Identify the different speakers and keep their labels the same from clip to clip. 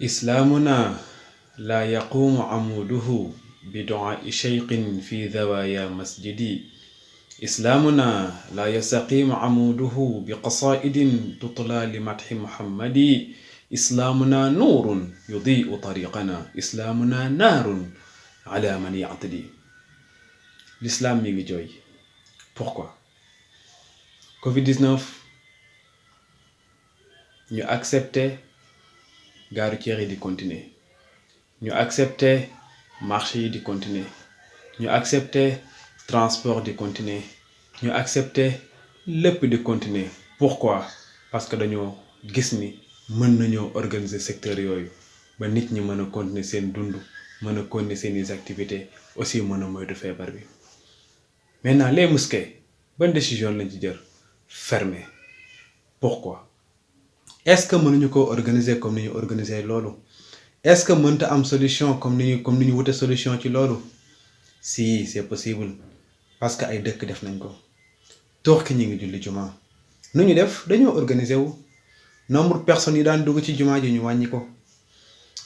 Speaker 1: إسلامنا لا يقوم عموده بدعاء شيخ في زوايا مسجدي. إسلامنا لا يستقيم عموده بقصائد تطلى لمدح محمد. إسلامنا نور يضيء طريقنا، إسلامنا نار على من يعتدي. L'islam mi ngi jooy. Pourquoi? Covid-19 ñu accepté gare routière yi di continuer, ñu accepté marché yi di continuer, ñu accepté transport di continuer, ñu accepté lépp di continuer. Pourquoi? Parce que dañoo gis ni mën nañoo organiser secteur yooyu ba nit ñi mën a continuer seen dund, mën a continuer seeni activités, aussi mën a moytu feebar bi. Maintenant les mosquées bonne décision lañ ci jël fermer. Pourquoi? Est-ce que mënuñu ko organiser comme ni ñu organiser loolu? Est-ce que mënta am solution comme ni ñu wute solution ci loolu? Si c'est possible, parce que ay dëkk def nañ ko. Turki ñi ngi julli juma. Nu ñu def dañoo organiser wu. Nombre de personnes yi daan dugg ci juma ji ñu wàññi ko.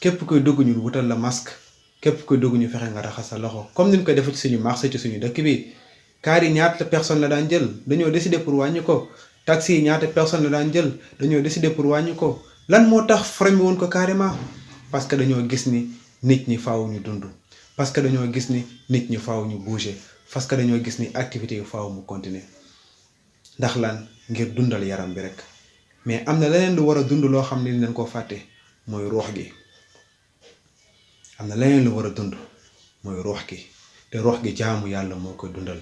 Speaker 1: Képp koy dugg ñu wutal la masque. Képp koy dugg ñu fexe nga raxas sa loxo. Comme ni ñu koy defee ci suñu marché ci suñu dëkk bi. Kaar yi ñaata personne la daan jël dañoo décider pour wàññi ko. Taxi yi ñaata personne la daan jël dañoo décider pour wàññi ko. Lan moo tax freiner woon ko carrément? Parce que dañoo gis ni nit ñi faaw ñu dund. Parce que dañoo gis ni nit ñi faaw ñu bouger. Parce que dañoo gis ni activité yi faaw mu continuer. Ndax lan ngir dundal yaram bi rek. Mais am na leneen lu war a dund loo xam ne dinañ koo fàtte mooy ruux gi. Am na leneen lu war a dund mooy ruux gi. Te ruux gi jaamu yàlla moo koy dundal.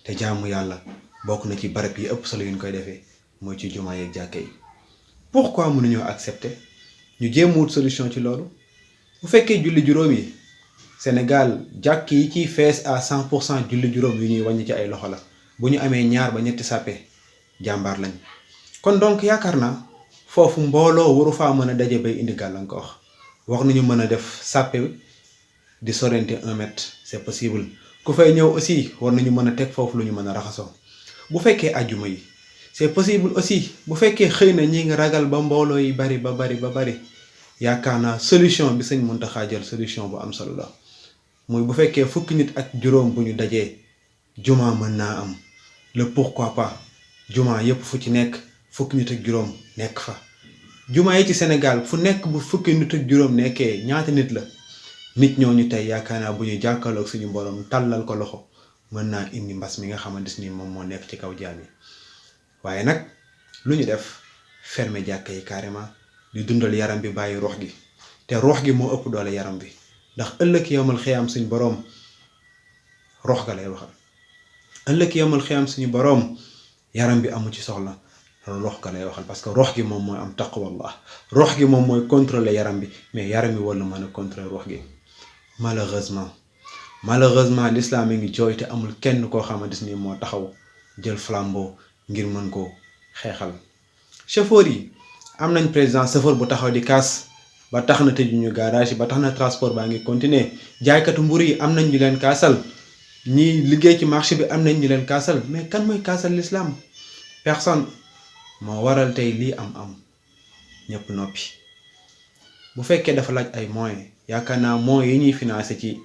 Speaker 1: Te jaamu yàlla bokk na ci barab yi ëpp solo yu ñu koy defee mooy ci jumaa yeeg jàkke yi. Pourquoi mënuñoo accepter ñu jéem wut solution ci loolu? Bu fekkee julli juróom yi Sénégal jàkk yi ciy fees à 100% julli juróom yu ñuy wàññi ci ay loxo la. Bu ñu amee ñaar ba ñetti sàppe jàmbaar lañ. Kon donc yaakaar naa foofu mbooloo waru faa mën a daje bay indi gàllankoor. Wax nañu mën a def sàppe di sorente 1 mètre, c'est possible. Ku fay ñëw aussi war nañu mën a teg foofu lu ñu mën a raxasoo. Bu fekkee ajjuma yi c'est possible aussi. Bu fekkee xëy na ñi ngi ragal ba mbooloo yi bari yaakaar naa solution bi Sëñ Muntaxa jël solution bu am solo la. muy bu fekkee fukki nit ak juróom bu ñu dajee juma mën naa am. Le pourquoi pas juma yépp fu ci nekk fukki nit ak juróom nekk fa. Juma yi ci Sénégal fu nekk bu fukki nit ak juróom nekkee ñaata nit la. Nit ñooñu tey yaakaar naa bu ñu jàkkaarloog suñu borom tàllal ko loxo mën naa indi mbas mi nga xamante ni moom moo nekk ci kaw jaam yi. Waaye nag lu ñu def fermer jàkka yi carrément di dundal yaram bi bàyyi ruux gi. Te ruux gi moo ëpp doole yaram bi. Ndax ëllëg yawmal xiyaam suñu borom ruux ga lay waxal. Ëllëg yawmal xiyaam suñu borom yaram bi amu ci soxla ruux ga lay waxal parce que ruux gi moom mooy am taqwallah. Ruux gi moom mooy contrôler yaram bi mais yaram bi wala mën a contrôler ruux gi. Malheureusement l'islam mi ngi jooy te amul kenn koo xamante ni moo taxaw jël flambeau ngir mën koo xeexal. Chauffeur yi am nañ président chauffeur bu taxaw di kaas ba tax na tëjuñu garage yi ba tax na transport baa ngi continuer. Jaaykatu mburu yi am nañ ñu leen kaasal. Ñi liggéey ci marché bi am nañ ñu leen kaasal mais kan mooy kaasal l'islam? Personne. Moo waral tey lii am ñëpp noppi. Bu fekkee dafa laaj ay moyens yaakaar naa moyens yi ñuy financé ci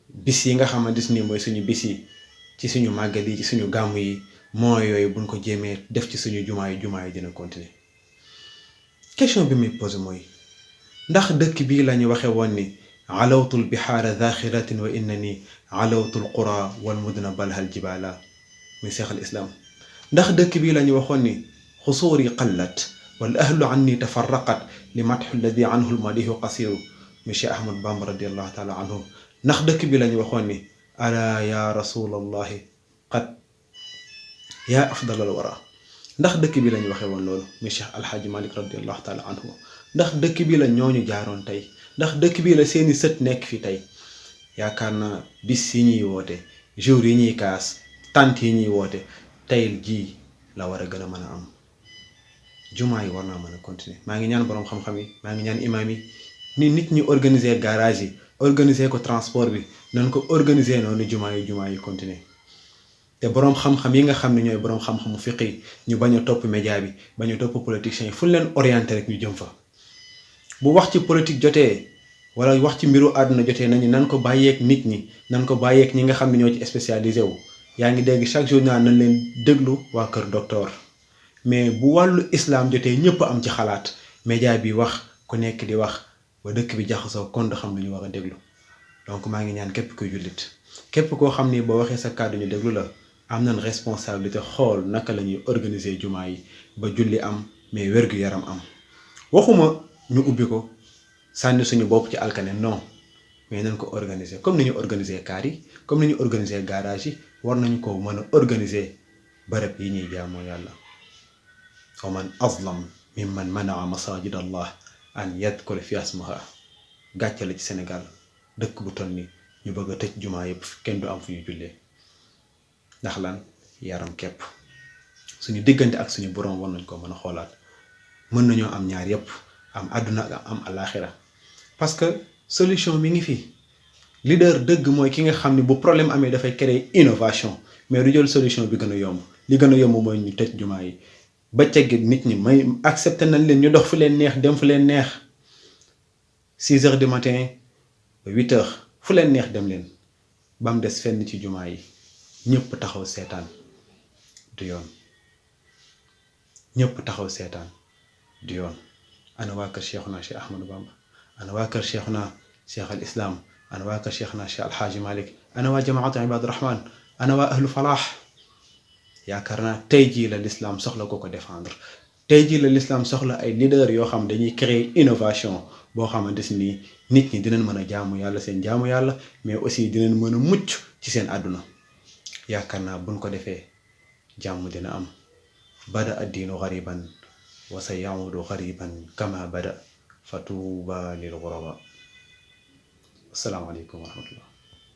Speaker 1: bis yi nga xamante ni mooy suñu bis yi ci suñu màggal yi ci suñu gàmmu yi moyens yooyu buñ ko jéemee def ci suñu jumaa yi dina continuer. Question bi muy posé mooy ndax dëkk bii la ñu waxe woon ni alawtul bihaara zaxiratin wa innani alawtul qura wal mudna balhal jibala muy seex al islam. Ndax dëkk bii la ñu waxoon ni xusuuri qallat wal ahlu anni tafarraqat li madxu alladi anhu lmadihu qasiru muy Cheikh Ahmad Bamba radiallahu taala anhu. Ndax dëkk bi la ñu waxoon ni ala ya rasulallahi qad ya afdal al wara. Ndax dëkk bi la ñu waxee woon loolu muy Cheikh Alxaaji Malik radiallahu taala anhu. Ndax dëkk bi la ñooñu jaaroon tey. Ndax dëkk bi la seeni sët nekk fi tey. Yaakaar naa bis yi ñuy woote jour yi ñuy kaas tant yi ñuy woote tey jii la war a gën a mën a am. Jumaa yi war naa mën a continuer. Maa ngi ñaan boroom xam-xam yi maa ngi ñaan imaam yi ni nit ñi organiser garage yi organiser ko transport bi nañ ko organiser noonu jumaa yi continuer. Te boroom xam-xam yi nga xam ne ñooy boroom xam-xamu fiqh yi ñu bañ a topp média bi bañ a topp politiciens yi fu leen orienté rek ñu jëm fa. bu wax ci politique jotee wala wax ci mbiru àdduna jotee nañu nan ko bàyyeek nit ñi nan ko bàyyeek ñi nga xam ne ñoo ci spécialisé wu yaa ngi dégg chaque jour nañ leen déglu waa kër docteur mais bu wàllu islam jotee ñëpp am ci xalaat média bi wax ku nekk di wax ba dëkk bi jaxasoo kon du xam lu ñu war a déglu donc maa ngi ñaan képp kuy jullit képp koo xam ni boo waxee sa kàddu ñu déglu la am nañ responsabilité xool naka la ñuy organiser jumaa yi ba julli am mais wér-gu-yaram am waxuma ñu ubbi ko sànni suñu bopp ci alkane non mais nañ ko organiser comme ni ñu organiser car yi comme ni ñu organiser garage yi war nañu ko mën a organiser barab yi ñuy jaamoo yàlla wa man azlam mimman manaa masajid allah an yadkura fi asmaha gàcce la ci Sénégal dëkk bu toll ni ñu bëgg a tëj jumaa yëpp kenn du am fu ñu jullee ndax lan yaram képp suñu diggante ak suñu borom war nañ ko mën a xoolaat mën nañoo am ñaar yëpp am àdduna ak am alaxira parce que solution mi ngi fi leader dëgg mooy ki nga xam ne bu problème amee dafay créer innovation mais du jël solution bi gën a yomb li gën a yomb mooy ñu tëj jumaa yi ba teggi nit ñi may accepté nañ leen ñu dox fu leen neex dem fu leen neex 6 heures du matin ba 8 heures fu leen neex dem leen ba mu des fenn ci jumaa yi ñëpp taxaw seetaan du yoon ñëpp taxaw seetaan du yoon ana waa kër Cheikhuna Cheikh Ahmadou Bamba ana waa kër Cheikhuna Cheikh al Islam ana waa kër Cheikhuna Cheikh Al Hadji Malick ana waa jamaatu Ibadu Rahman ana waa ahlu falaax yaakaar naa tey jii la l'islam soxla ko défendre tey jii la l'islam soxla ay leader yoo xam dañuy créer innovation boo xamante ni nit ñi dinañ mën a jaamu yàlla seen jaamu yàlla mais aussi dinañ mën a mucc ci seen àdduna yaakaar naa buñ ko defee jàmm dina am bada addiinu gariban wa sa yamudu gariban kama bada fatuuba lil ghuraba asalaamaaleykum wa rahmatullah